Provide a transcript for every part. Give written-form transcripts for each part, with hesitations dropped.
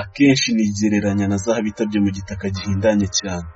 Akenshi nigereranya na zahabu itabye mu gitaka gihindanye cyane.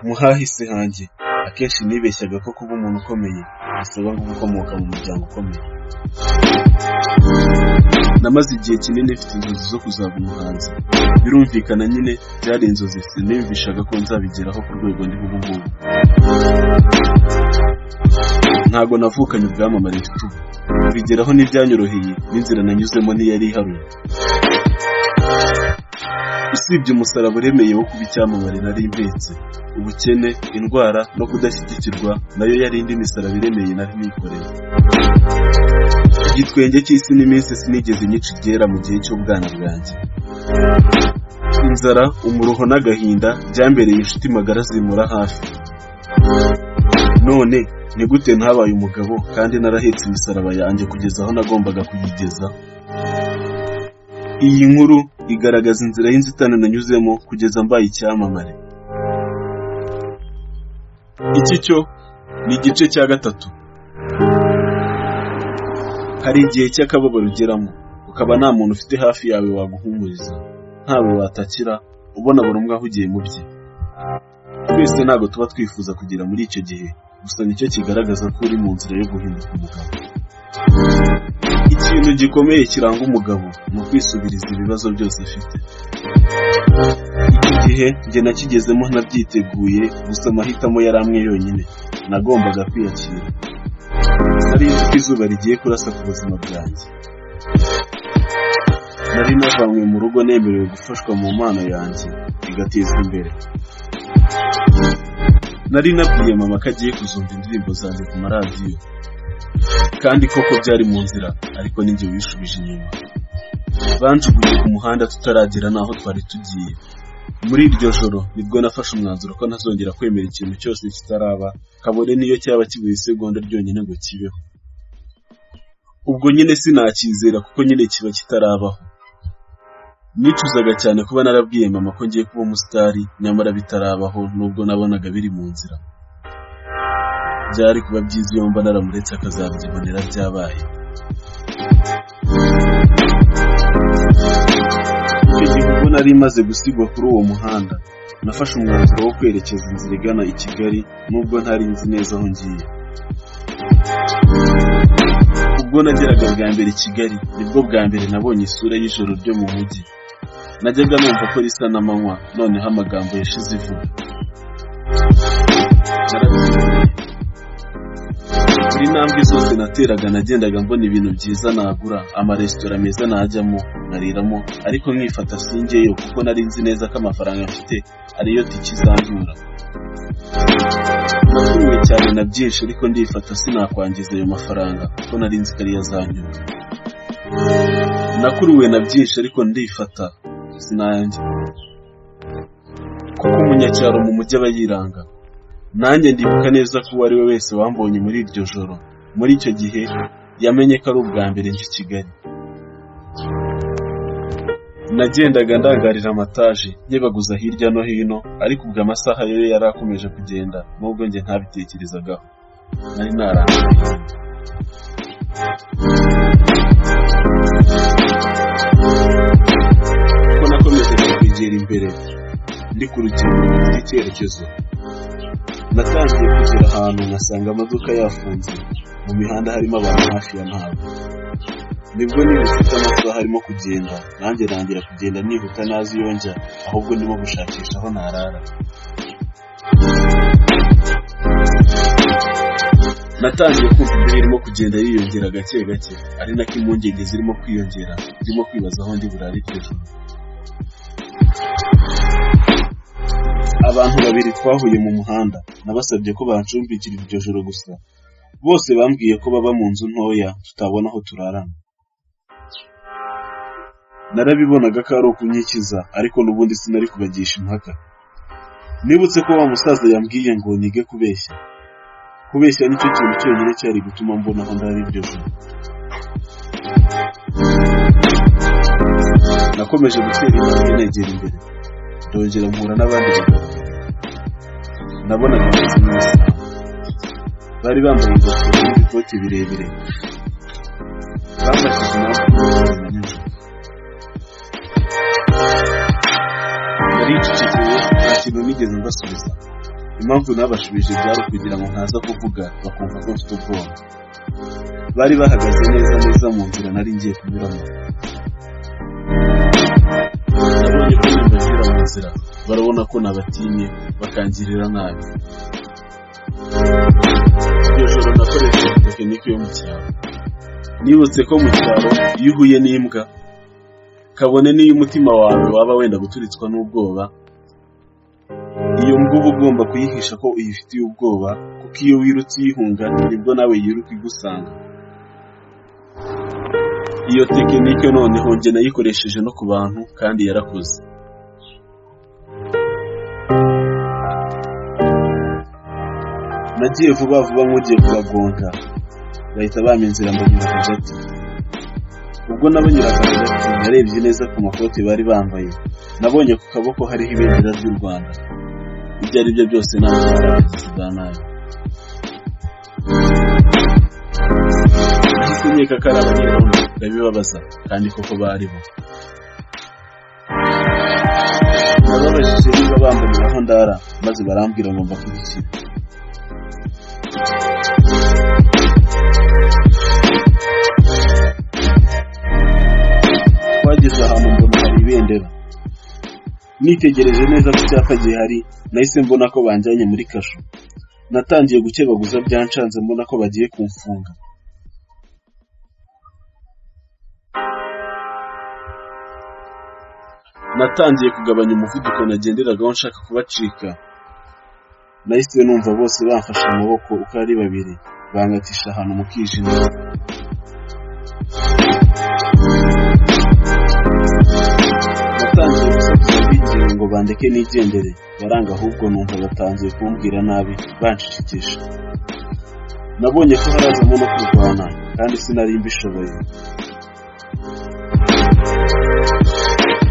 Mu hahise hanjye, akenshi nibeshyaga ko kuba umuntu ukomeye bisaba ngo ube ukomoka mu muryango ukomeye. Namaze igihe kinini mfite inzozi zo kuzaba umuhanzi. Birumvikana nyine byari inzozi, siniyumvishaga ko nzabigeraho ku rwego ndiho ubu ngubu. Ntago navukanye ubwamamare mfite ubu. Kubigeraho ntibyanyoroheye, n'inzira nanyuzemo ntiyari iharuye. Usibye umusaraba uremeye wo kuba icyamamare nari mpetse, ubukene, indwara no kudashyigikirwa nayo yari indi misaraba iremeye nari nikoreye. Igitwenge cy'isi n'iminsi sinigeze nyica iryera mu gihe cy'ubwana bwanjye. Inzara, umuruho n'agahinda byambereye inshuti magara zimura hafi. None ni gute ntabaye umugabo kandi narahetse imisaraba yanjye kugeza aho nagombaga kuyigeza? Iyi nkuru igaragaza inzira y'inzitane nanyuzemo kugeza mbaye icyamamare. Iki cyo ni igice cya gatatu. Hari igihe cy'akababaro ugeramo, ukaba nta muntu ufite hafi yawe waguhumuriza, ntawe watakira, ubona buri umwe ahugiye mu bye. Twese ntabwo tuba twifuza kugera muri icyo gihe, gusa nicyo kigaragaza ko uri mu nzira yo guhinduka umugabo. Ikintu gikomeye kiranga umugabo ni ukwisubiriza ibibazo byose afite. Iki gihe njye nakigezemo ntabyiteguye, gusa amahitamo yari amwe yonyine, nagombaga kwiyakira. Nari nzi ko izuba rigiye kurasa ku buzima bwanjye. Nari navanywe mu rugo nemerewe gufashwa mu mpano yanjye, igatezwa imbere. Nari nabwiye mama ko agiye kuzumva indirimbo zanjye ku maradiyo. Kandi koko byari mu nzira, ariko ninjye wishubije inyuma. Banjugunye ku muhanda tutaragera n'aho twari tugiye. Muri iryo joro nibwo nafashe umwanzuro ko ntazongera kwemera ikintu cyose kitaraba, kabone n'iyo cyaba kibuye isegonda ryonyine ngo kibeho. Ubwo nyine sinakizera kuko nyine kiba kitarabaho. Nicuzaga cyane kuba narabwiye mama ko ngiye kuba umusitari nyamara bitarabaho, nubwo nabonaga biri mu nzira. Byari kuba byiza iyo mba naramuretse akazabyibonera byabaye. Icyo gihe ubwo nari maze gusigwa kuri uwo muhanda, nafashe umwanzuro wo kwerekeza inzira igana i Kigali nubwo ntari nzi neza aho ngiye. Ubwo nageraga bwa mbere i Kigali, nibwo bwa mbere nabonye isura y'ijoro ryo mu mujyi. Najyaga numva ko risa n'amanywa, noneho amagambo yashize ivuga. Narabyiboneye. Buri ntambwe zose nateraga nagendaga mbona ibintu byiza nagura, amaresitora meza najyamo, nkariramo, ariko nkifata sinjyeyo kuko nari nzi neza ko amafaranga mfite ariyo tike izancyura. Nakuruwe cyane na byinshi ariko ndifata sinakwangiza ayo mafaranga kuko nari nzi ko ariyo azancyura. Nakuruwe na byinshi ariko ndifata sinanjye. Kuko umunyacyaro mu mujyi aba yiranga. Nanjye ndibuka neza ko uwo ari we wese wambonye muri iryo joro, muri icyo gihe yamenye ko ari ubwa mbere nje i Kigali. Nagendaga ndangarira amataje, nkebaguza hirya no hino, ariko ubwo amasaha yo yari akomeje kugenda, nubwo njye ntabitekerezagaho. Nari narangaye. Uko nakomezaga kwegera imbere, ndi ku rugendo rufite icyerekezo, natangiye kugera ahantu nkasanga amaduka yafunze, mu mihanda harimo abantu hafi ya ntabwo. Nibwo nibutse ko amasaha arimo kugenda, nanjye ntangira kugenda nihuta ntazi iyo njya, ahubwo ndimo gushakisha aho narara. Natangiye kumva imbeho irimo kugenda yiyongera gake gake, ari nako impungenge zirimo kwiyongera, ndimo kwibaza aho ndi burare iryo joro. Abantu babiri twahuye mu muhanda, nabasabye ko bancumbikira iryo joro gusa, bose bambwiye ko baba mu nzu ntoya tutabona aho turarana. Narabibonaga ko ari ukunyikiza, ariko n'ubundi sinari kubagisha impaka. Nibutse ko wa musaza yambwiye ngo nige kubeshya. Kubeshya nicyo kintu cyonyine cyari gutuma mbona aho ndara iryo joro. Nakomeje gutera intambwe negera imbere, ndongera mpura n'abandi bagabo babiri. Nabonaga bameze nk'ibisambo. Bari bambaye ingofero n'ibikoti birebire. Bambajije impamvu na nijoro. nigeze mbasubiza. Impamvu nabashubije byari ukugira ngo ntaza kuvuga bakumva ko mfite ubwoba. Bari bahagaze neza neza mu nzira nari ngiye kunyuramo. Nabonye ko nimbashyira mu nzira barabona ko nabatinye bakangirira nabi. Iryo joro nakoresheje tekinike yo mu cyaro. Nibutse ko mu cyaro iyo uhuye n'imbwa, kabone n'iyo umutima wawe waba wenda guturitswa n'ubwoba, iyo mbwa uba ugomba kuyihisha ko uyifitiye ubwoba, kuko iyo wirutse uyihunga nibwo nawe yiruka igusanga. Iyo tekinike noneho njye nayikoresheje no ku bantu kandi yarakoze. Nagiye vuba vuba nk'ugiye kubagonga, bahita bampa inzira mbanyura hagati. Ubwo nabanyuraga hagati narebye neza ku makoti bari bambaye, nabonye ku kaboko hariho ibendera ry'u Rwanda. Ibyo ari byo byose ntabwo bari abagizi ba nabi. Nahise nkeka ko ari abanyerondo ndabibabaza kandi koko bari bo. Nababajije niba bambonera aho ndara maze barambwira ngo mbakurikire. Twageze ahantu mbona hari ibendera. Nitegereje neza ku cyapa gihari, nahise mbona ko banjyanye muri kasho. Natangiye gukebaguza byancanze mbona ko bagiye kumfunga. Natangiye kugabanya umuvuduko nagenderagaho nshaka kubacika. Nahise numva bose bamfashe amaboko uko ari babiri, bankatisha ahantu mu kijima. Natangiye gusakuza mbinginga ngo bandeke nigendere, baranga ahubwo numva batangiye kumbwira nabi banshishikisha. Nabonye ko harazamo no kurwana kandi sinari mbishoboye.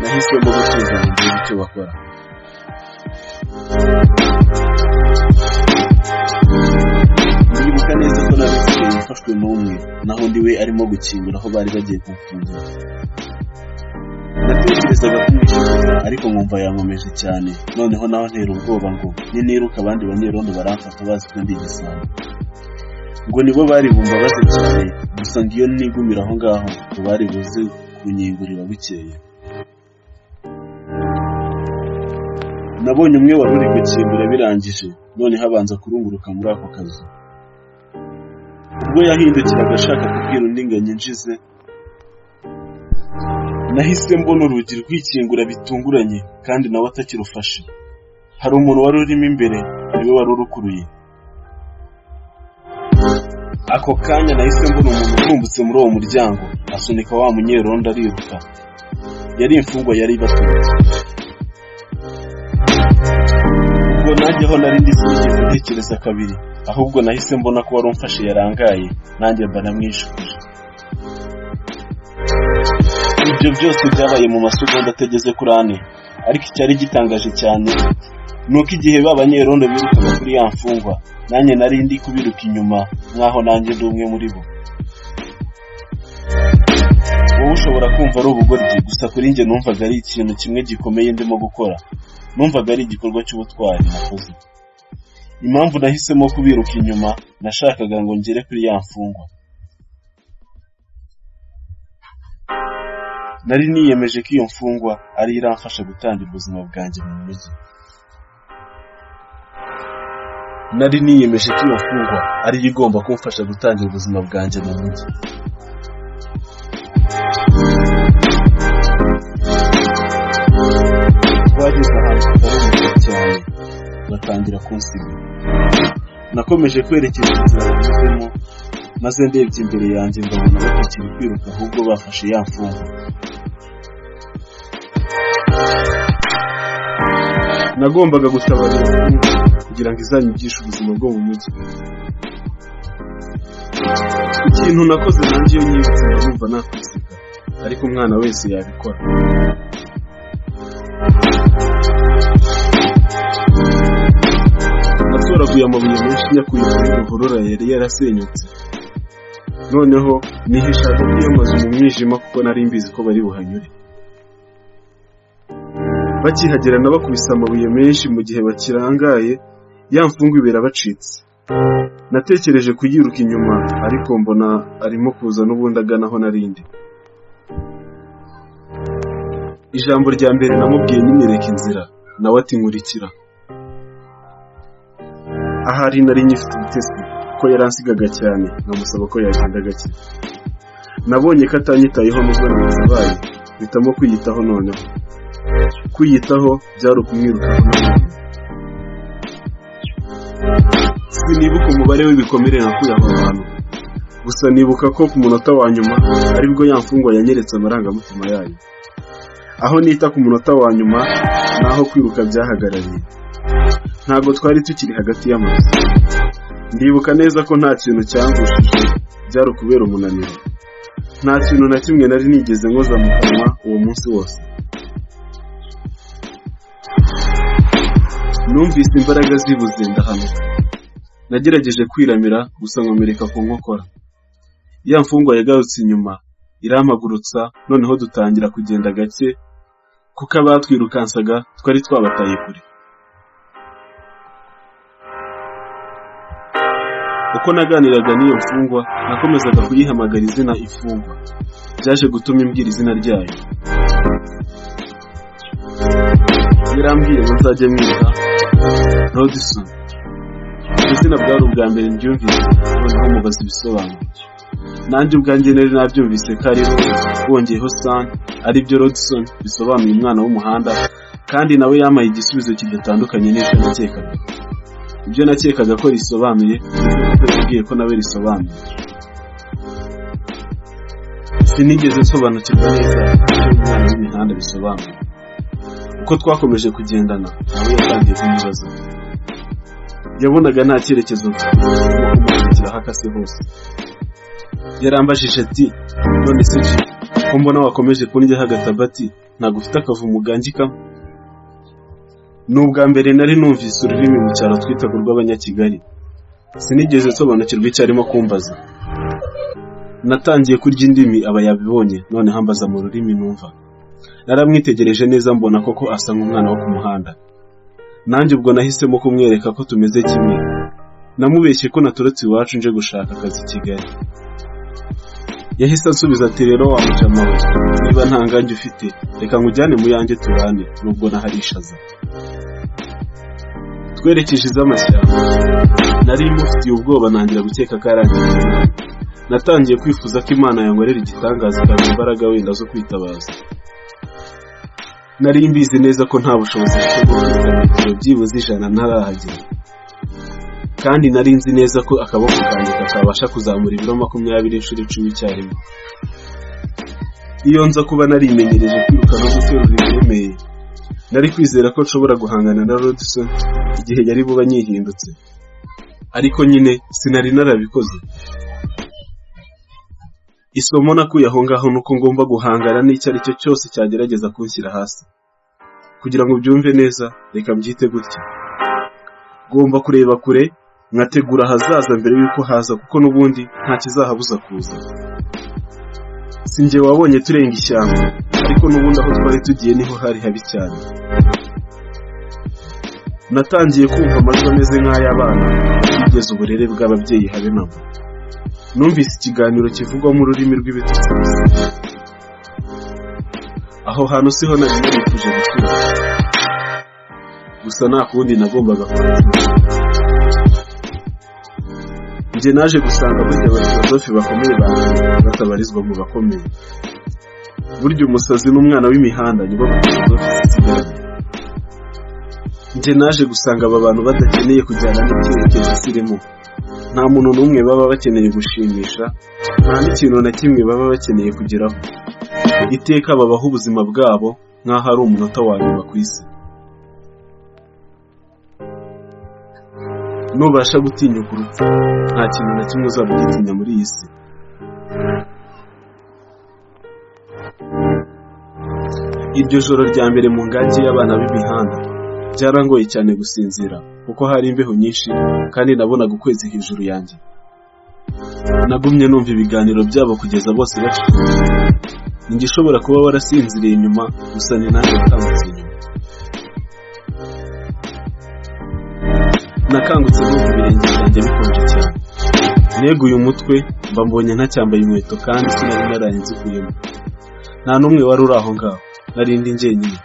Nahisemo gutuza ngo ndebe icyo bakora. Ndibuka neza ko nari nsigaye mfashwe n'umwe, naho undi we arimo gukingura aho bari bagiye kumfungira. Natekerezaga kumwishyura ariko nkumva yankomeje cyane, noneho naho ntera ubwoba ngo niniruka abandi banyerondo baramfata bazi ko ndi igisambo. Ngo nibo bari bumbabaze cyane, gusa ngo iyo nigumira aho ngaho ngo bari buze kunyingurira bukeye. Nabonye umwe wari uri gukingura birangije, noneho abanza kurunguruka muri ako kazu. Ubwo yahindukiraga ashaka kubwira undi ngo anyinjize, nahise mbona urugi rwikingura bitunguranye kandi nawe atakirufashe. Hari umuntu wari urimo imbere, niwe wari urukuruye. Ako kanya nahise mbona umuntu uvumbutse muri uwo muryango, asunika wa munyerondo ariruka. Yari imfungwa yari ibaturutse. Ubwo nanjye aho nari ndi sinigeze ntekereza kabiri, ahubwo nahise mbona ko wari umfashe yarangaye, nanjye mba namwishuje. Ibyo byose byabaye mu masegonda atageze kuri ane, ariko icyari gitangaje cyane ni uko igihe ba banyerondo birukaga kuri ya mfungwa, nanjye nari ndi kubiruka inyuma nk'aho nanjye ndi umwe muri bo. Wowe ushobora kumva ari ubugoryi, gusa kuri njye numvaga ari ikintu kimwe gikomeye ndimo gukora. Numvaga ari igikorwa cy'ubutwari nakoze. Impamvu nahisemo kubiruka inyuma, nashakaga ngo ngere kuri ya mfungwa. Nari niyemeje ko iyo mfungwa ari iramfasha gutangira ubuzima bwanjye mu mujyi. Nari niyemeje ko iyo mfungwa ariyo igomba kumfasha gutangira ubuzima bwanjye mu mujyi. Twageze ahantu hatari umujyi cyane, batangira kunsiga. Nakomeje kwerekeza inzira banyuzemo, maze ndebye imbere yanjye mbabona batakiri kwiruka ahubwo bafashe ya mfungwa. Nagombaga gutabara iyo mfungwa kugira ngo izanyigishe ubuzima bwo mu mujyi. Ikintu nakoze nanjye iyo nyibutse mba numva nakwisiga, ariko umwana wese yabikora. Natoraguye amabuye menshi nyakuye kuri ruhurura yari yarasenyutse. Noneho nihisha hagati y'amazu mu mwijima kuko nari mbizi ko bari buhanyure. Bakihagera nabakubise amabuye menshi mu gihe bakirangaye, ya mfungwa ibera bacitse. Natekereje kuyiruka inyuma, ariko mbona arimo kuza n'ubundi agana aho narindi. Ijambo rya mbere namubwiye nyimwereka inzira, nawe ati nkurikira. Ahari nari nyifite ubutesi kuko yaransigaga cyane, nkamusaba ko yagenda gake. Nabonye ko atanyitayeho nubwo namusabaye, mpitamo kwiyitaho noneho. Kwiyitaho byari ukumwirukaho nanone. Sinibuka umubare w'ibikomere nakuye aho hantu. Gusa nibuka ko ku munota wa nyuma aribwo ya mfungwa yanyeretse amarangamutima yayo. Aho nita ku munota wa nyuma ni aho kwiruka byahagarariye. Ntabwo twari tukiri hagati y'amazu. Ndibuka neza ko nta kintu cyangushije, byari ukubera umunaniro. Nta kintu na kimwe nari nigeze nkoza mu kanwa uwo munsi wose. Numvise imbaraga zibuze ndahanuka. Nagerageje kwiramira gusa nkomereka ku nkokora. Ya mfungwa yagarutse inyuma irampagurutsa, noneho dutangira kugenda gake kuko abatwirukansaga twari twabataye kure. Uko naganiraga n'iyo mfungwa nakomezaga kuyihamagara izina imfungwa. Byaje gutuma imbwira izina ryayo. Yarambwiye ngo nzajye mwita Rodison. Iryo zina bwari ubwa mbere ndyumvise, noneho mubaza ibisobanuro. Nanjye ubwanjye nari nabyumvise ko ari Rod wongeyeho San, aribyo Rodson bisobanuye umwana w'umuhanda, kandi nawe yampaye igisubizo kidatandukanye n'icyo nakekaga. Ibyo nakekaga ko risobanuye, nibyo koko yambwiye ko nawe risobanuye. Sinigeze nsobanukirwa neza icyo umwana w'imihanda bisobanuye. Uko twakomeje kugendana, nawe yatangiye kunyibaza. Yabonaga nta cyerekezo mfite, ndimo kumukurikira aho akase hose. Yarambajije ati none se G, ko mbona wakomeje kundyaho agatabati, ntabwo ufite akavumo ugangikamo? Ni ubwa mbere nari numvise ururimi mu cyaro twitaga urw'Abanyakigali. Sinigeze nsobanukirwa icyo arimo kumbaza. Natangiye kurya indimi aba yabibonye, noneho ambaza mu rurimi numva. Naramwitegereje neza mbona koko asa nk'umwana wo ku muhanda. Nanjye ubwo nahisemo kumwereka ko tumeze kimwe. Namubeshye ko naturutse iwacu nje gushaka akazi i Kigali. Yahise ansubiza ati rero wa mujama we, niba nta ngange ufite, reka nkujyane mu yanjye turane, nubwo nahari ishaza. Twerekeje iz'amashyamba. Nari mufitiye ubwoba ntangira gukeka ko yarangije nabi. Natangiye kwifuza ko Imana yankorera igitangaza ikampa imbaraga wenda zo kwitabaza. Nari mbizi neza ko nta bushobozi mfite bwo kwiruka metero byibuze 100 ntarahagera. Kandi nari nzi neza ko akaboko kanjye katabasha kuzamura ibiro 20 inshuro 10 icyarimwe. Iyo nza kuba narimenyereje kwiruka no guterura ibiremereye, nari kwizera ko nshobora guhangana na Rodson igihe yari buba anyihindutse. Ariko nyine sinari narabikoze. Isomo nakuye aho ngaho ni uko ngomba guhangana n'icyo ari cyo cyose cyagerageza kunshyira hasi. Kugira ngo ubyumve neza, reka mbyite gutya. Ngomba kureba kure, nkategura ahazaza mbere y'uko haza kuko n'ubundi nta kizahabuza kuza. Si njye wabonye turenga ishyamba, ariko n'ubundi aho twari tugiye niho hari habi cyane. Natangiye kumva amajwi ameze nk'ay'abana batigeze uburere bw'ababyeyi habe namba. Numvise ikiganiro kivugwamo ururimi rw'ibitutsi gusa. Aho hantu siho nari narifuje gutura. Gusa nta kundi nagombaga kuhatura. Njye naje gusanga burya abafilozofi bakomeye ba mbere batabarizwa mu bakomeye. Burya umusazi n'umwana w'imihanda nibo bafilozofi zisigaranye. Njye naje gusanga aba bantu badakeneye kujyana n'icyerekezo isi irimo. Nta muntu n'umwe baba bakeneye gushimisha, nta n'ikintu na kimwe baba bakeneye kugeraho. Iteka babaho ubuzima bwabo nk'aho ari umunota wa nyuma ku isi. Nubasha gutinyuka urupfu, nta kintu na kimwe uzaba ugitinya muri iyi si. Iryo joro rya mbere mu ngangi y'abana b'imihanda, byarangoye cyane gusinzira kuko hari imbeho nyinshi kandi nabonaga ukwezi hejuru yanjye. Nagumye numva ibiganiro byabo kugeza bose bacecetse. Ninjye ushobora kuba warasinziriye inyuma, gusa ni nanjye watambutse inyuma. Nakangutse numva ibirenge byanjye bikonje cyane. Neguye umutwe mba mbonye ntacyambaye inkweto kandi sinari naraye nzikuyemo. Nta n'umwe wari uri aho ngaho, nari ndi njyenyine.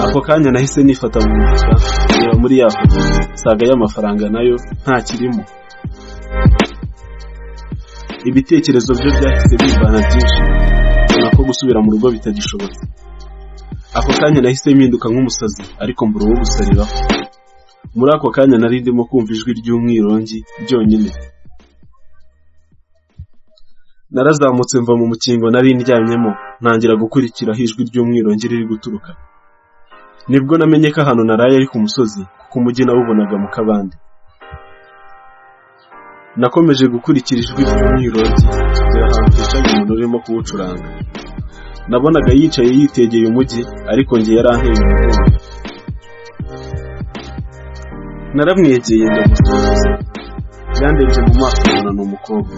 Ako kanya nahise nifata mu mufuka, ndeba muri ya foto, nsanga y'amafaranga nayo ntakirimo. Ibitekerezo byo byahise bivana byinshi, mbona ko gusubira mu rugo bitagishobotse. Ako kanya nahise mpinduka nk'umusazi, ariko mbura uwo gusariraho. Muri ako kanya nari ndimo kumva ijwi ry'umwirongi ryonyine. Narazamutse mva mu mukingo nari ndyamyemo, ntangira gukurikira aho ijwi ry'umwirongi riri guturuka. Nibwo namenye ko ahantu naraye ari ku musozi, kuko umujyi nawubonaga mu kabande. Nakomeje gukurikira ijwi ry'umwirongi kugera ahantu hicaye umuntu urimo kuwucuranga. Nabonaga yicaye yitegeye umujyi, ariko njye yaranteye umugongo. Naramwegeye ndamusuhuza. Yandebye mu maso mbona ni umukobwa.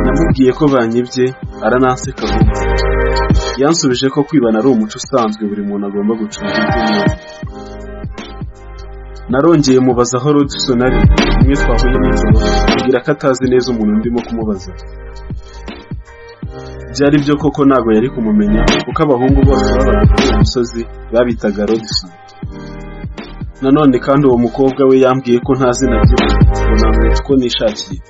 Namubwiye ko banyibye, arananseka ahubwo. Yansubije ko kwibana ari umuco usanzwe, buri muntu agomba gucunga ibye neza. Narongeye mubaza aho Rodson ari, umwe twahuye nijoro, ambwira ko atazi neza umuntu ndimo kumubaza. Byari byo koko, ntabwo yari kumumenya kuko abahungu bose babaga kuri uwo musozi babitaga Rodson. Nanone kandi uwo mukobwa we yambwiye ko nta zina agira, ngo namwita uko nishakiye.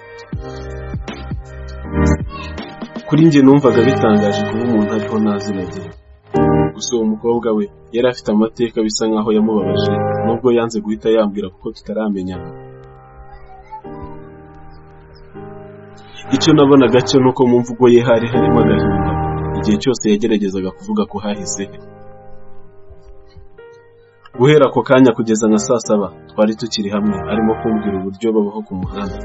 Kuri njye numvaga bitangaje kuba umuntu ariho nta zina agira. Gusa uwo mukobwa we yari afite amateka bisa nkaho yamubabaje, nubwo yanze guhita yambwira kuko tutaramenyana. Icyo nabonaga cyo nuko mu mvugo ye hari harimo agahinda igihe cyose yageragezaga kuvuga ko hahise he. Guhera ako kanya kugeza nka saa saba twari tukiri hamwe, arimo kumbwira uburyo babaho ku muhanda,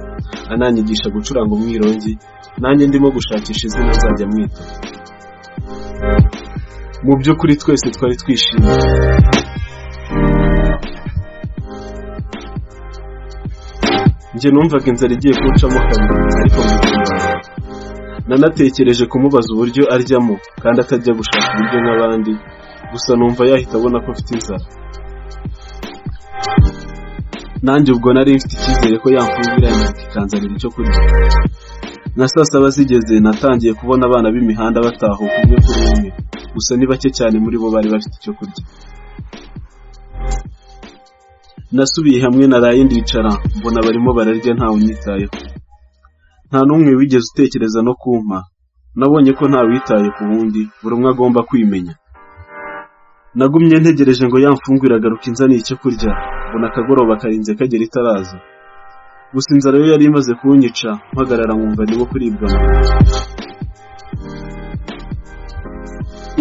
ananyigisha gucuranga umwirongi, nanjye ndimo gushakisha izina nzajya mwita. Mu by'ukuri twese twari twishimye. Njye numvaga inzara igiye kuncamo kabiri, ariko mbikundana. Nanatekereje kumubaza uburyo aryamo kandi atajya gushaka ibiryo nk'abandi, gusa numva yahita abona ko mfite inzara. Nanjye ubwo nari mfite icyizere ko yamfungura ikanzanira icyo kurya. Na saa saba zigeze natangiye kubona abana b'imihanda batahuka umwe kuri umwe, gusa ni bake cyane muri bo bari bafite icyo kurya. Nasubiye hamwe naraye ndicara, mbona barimo bararya ntawe unyitayeho. Nta n'umwe wigeze utekereza no kumpa. Nabonye ko ntawitaye ku wundi, buri umwe agomba kwimenya. Nagumye ntegereje ngo yamfungure agaruka inzaniye icyo kurya, mbona akagoroba karinze kagera itaraza. Gusa inzara yo yari imaze kunyica, mpagarara nkumva ndimo kuribwa mu nda.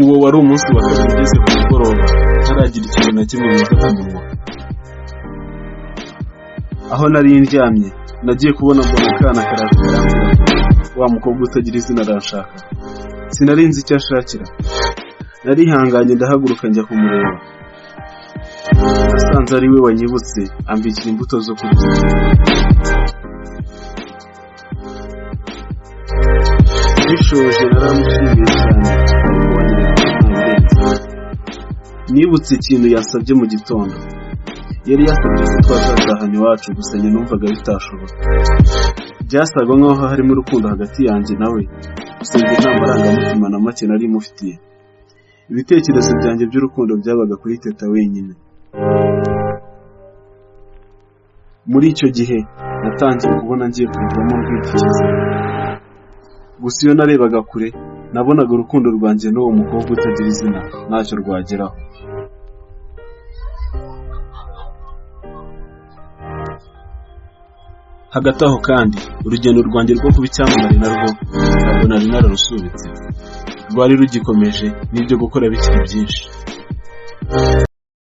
Uwo wari umunsi wa kabiri ugeze ku mugoroba, ntaragira ikintu na kimwe nkoza ku munwa. Aho nari ndyamye, nagiye kubona mbona akana karaje karambwira ngo wa mukobwa utagira izina aranshaka. Sinari nzi icyo anshakira. Narihanganye ndahaguruka njya kumureba. Nasanze ari we wanyibutse, ambikira imbuto zo kurya. Bishoje naramushimiye cyane, ariko wanyereka ko ntabirenze. Nibutse ikintu yansabye mu gitondo. Yari yasabye ko twazatahana iwacu, gusa njye numvaga bitashoboka. Byasaga nkaho harimo urukundo hagati yanjye nawe, gusa njye nta marangamutima na make nari mufitiye. Ibitekerezo byanjye by'urukundo byabaga kuri Teta wenyine. Muri icyo gihe natangiye kubona ngiye kuruvamo rwitikiza. Gusa iyo narebaga kure, nabonaga urukundo rwanjye n'uwo mukobwa utagira izina ntacyo rwageraho. Hagati aho kandi, urugendo rwanjye rwo kuba icyamamare narwo ntabwo nari nararusubitse. Rwari rugikomeje n'ibyo gukora bikiri byinshi.